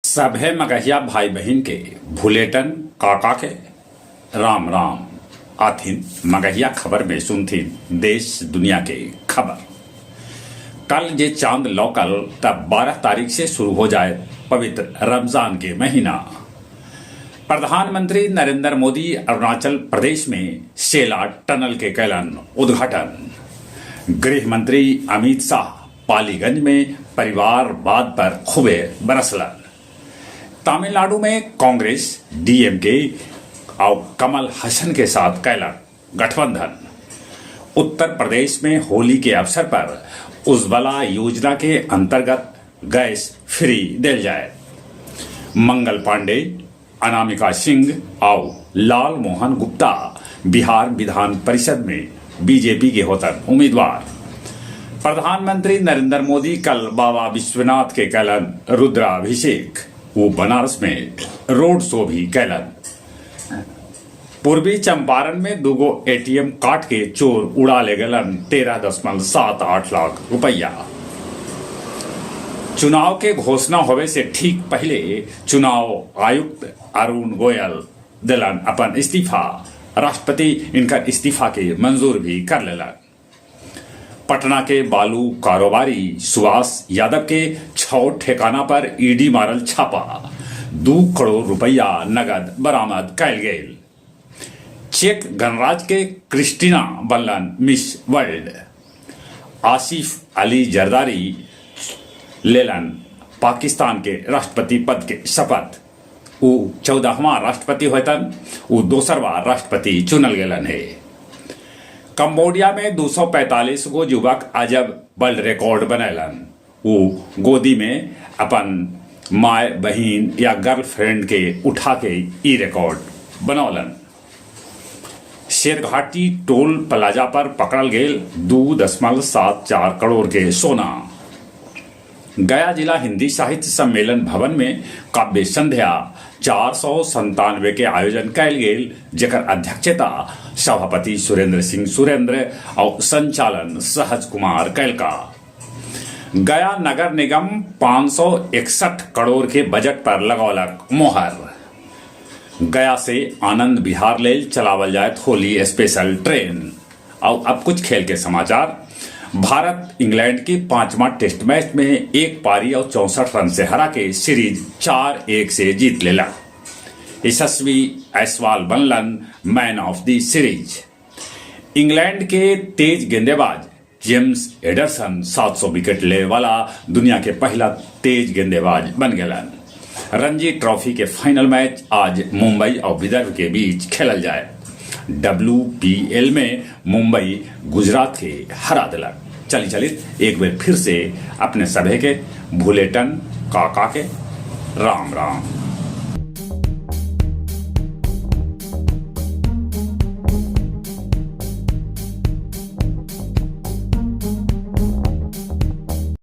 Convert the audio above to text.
सभे मगहिया भाई बहिन के भुलेटन काका के राम राम। आथिन मगहिया खबर में सुनथिन देश दुनिया के खबर। कल जे चांद लौकल तब 12 तारीख से शुरू हो जाए पवित्र रमजान के महीना। प्रधानमंत्री नरेंद्र मोदी अरुणाचल प्रदेश में सेला टनल के कैलन उद्घाटन। गृह मंत्री अमित शाह पालीगंज में परिवारवाद पर खूबे बरसलन। तमिलनाडु में कांग्रेस डीएमके और कमल हसन के साथ कैलन गठबंधन। उत्तर प्रदेश में होली के अवसर पर उज्ज्वला योजना के अंतर्गत गैस फ्री दिल जाए। मंगल पांडे, अनामिका सिंह और लाल मोहन गुप्ता बिहार विधान परिषद में बीजेपी के होतन उम्मीदवार। प्रधानमंत्री नरेंद्र मोदी कल बाबा विश्वनाथ के कैलन रुद्राभिषेक, वो बनारस में रोड शो भी कैलन। पूर्वी चंपारण में दूगो एटीएम काट के चोर उड़ा ले गलन 13.78 लाख रुपया। चुनाव के घोषणा होवे से ठीक पहले चुनाव आयुक्त अरुण गोयल दिलन अपन इस्तीफा। राष्ट्रपति इनका इस्तीफा के मंजूर भी कर लेलन। पटना के बालू कारोबारी सुभाष यादव के 6 ठिकाना पर ईडी मारल छापा, 2 करोड़ रुपया नगद बरामद कैल गेल। चेक गणराज्य के क्रिस्टीना बनलन मिस वर्ल्ड। आसिफ अली जरदारी लेलन पाकिस्तान के राष्ट्रपति पद के शपथ। ऊ 14वां राष्ट्रपति होतन, ऊ दोसर बार राष्ट्रपति चुनल गेलन हे। कंबोडिया में 245 गो युवक अजब वर्ल्ड रिकॉर्ड बनैलन। ऊ गोदी में अपन माय, बहिन या गर्लफ्रेंड के उठा के ई रिकॉर्ड बनौलन। शेरघाटी टोल प्लाजा पर पकड़ल गेल 2.74 करोड़ के सोना। गया जिला हिंदी साहित्य सम्मेलन भवन में काव्य संध्या 497 के आयोजन कैल गेल, जेकर अध्यक्षता सभापति सुरेंद्र सिंह सुरेंद्र और संचालन सहज कुमार कैलका। गया नगर निगम 561 करोड़ के बजट पर लगौलक मोहर। गया से आनंद विहार लेल चलावल जाए होली स्पेशल ट्रेन। और अब कुछ खेल के समाचार। भारत इंग्लैंड के 5वां टेस्ट मैच में 1 पारी और 64 रन से हरा के सीरीज 4-1 से जीत लेला। यशस्वी Jaiswal बनलन man of the series. England के तेज गेंदेबाज जेम्स एडरसन 700 विकेट ले वाला दुनिया के पहला तेज गेंदेबाज बन गलन। रणजी ट्रॉफी के फाइनल मैच आज मुंबई और विदर्भ के बीच खेलल जाए। WPL में मुंबई गुजरात के हरा दिलक। चली चली एक बार फिर से अपने सभे के भुलेटन काका के राम राम।